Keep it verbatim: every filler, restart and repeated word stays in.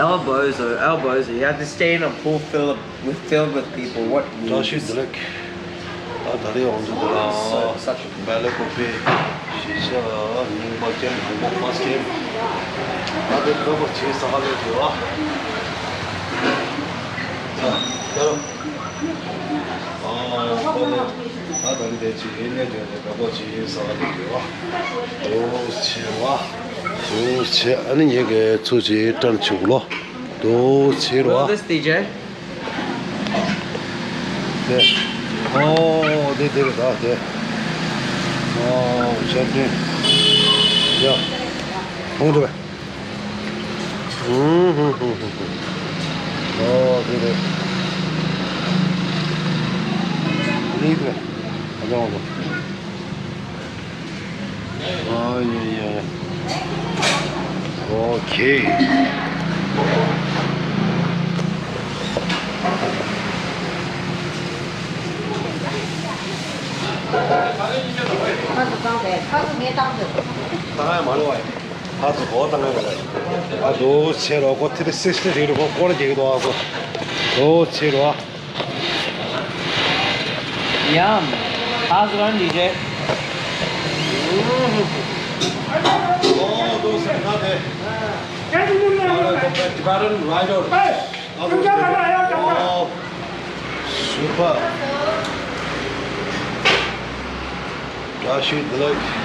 Elbows or elbows, you have to stay in a pool filled with, filled with people. What? བཀྲ་ཤིས་བདེ་ལེགས། ད་ད་རེས་ང་ཚོ་འདི་ལ་སྦེལ་ཀོབ་པེ་གཞིས་ཆགས་རྙིང་པ་ཅན་དང་པོ་first game། ད་དེ་ཁོ་པོ་ཆེ་ས་ཧ་ལེ་དེ་བ། ད་ད་རུང་ཨ་ཁོ་པོ་ད་ད་རེས་དེ་ཆེ་ཡིན་ནས་དེ་ནས་ཁོ་པོ་ཆེ་ས་ཧ་ལེ་དེ་བ། ཨོ་ཆེ་བ། ཨོ་ཆེ། ཨ་ནི་ངེད་ཀྱི་ཚུ་ཆེ་ཏྲན་ཆུ་ལོ། ཨོ་ཆེ་རོ། Roll this, D J. དེ། ཨོ་དེ་དེ་རེད་ད་དེ། ཨོ་ཞབས་བརྟན། ཡ། ཁོང་དུ་བས། ཧུང་ཧུང་ཧུང་ཧུང་ཧུང་། ཨོ་དེ་རེད། ཨ་ནི་དེ་རེད། ཨ་ཅང་བ། ཨ་ཡ་ཡ་ཡ། ཨོ་ཁེ། ཕར་ཚུར་བཏང་སྟེ། ཕར་ཚུར་ངས་བཏང་དགོས། བཏང་ཡ་མ་རེད་བ། ཕར་ཚུར་གོ་བཏང་ཡ་རེད་བ། ཨ་དོ་ཆེ་རོ་ཁོ་ཐི་རི་སིག་སི་ཊི་རེད་རོ་ཁོ་སྐོར་རྒྱག་གི་འདུག་ཨ་ཁོ། དོ་ཆེ་རོ། Yum. How's it going, D J? Oh, those are not there. Tibetan rider. Oh, super. བཀྲ་ཤིས་བདེ་ལེགས།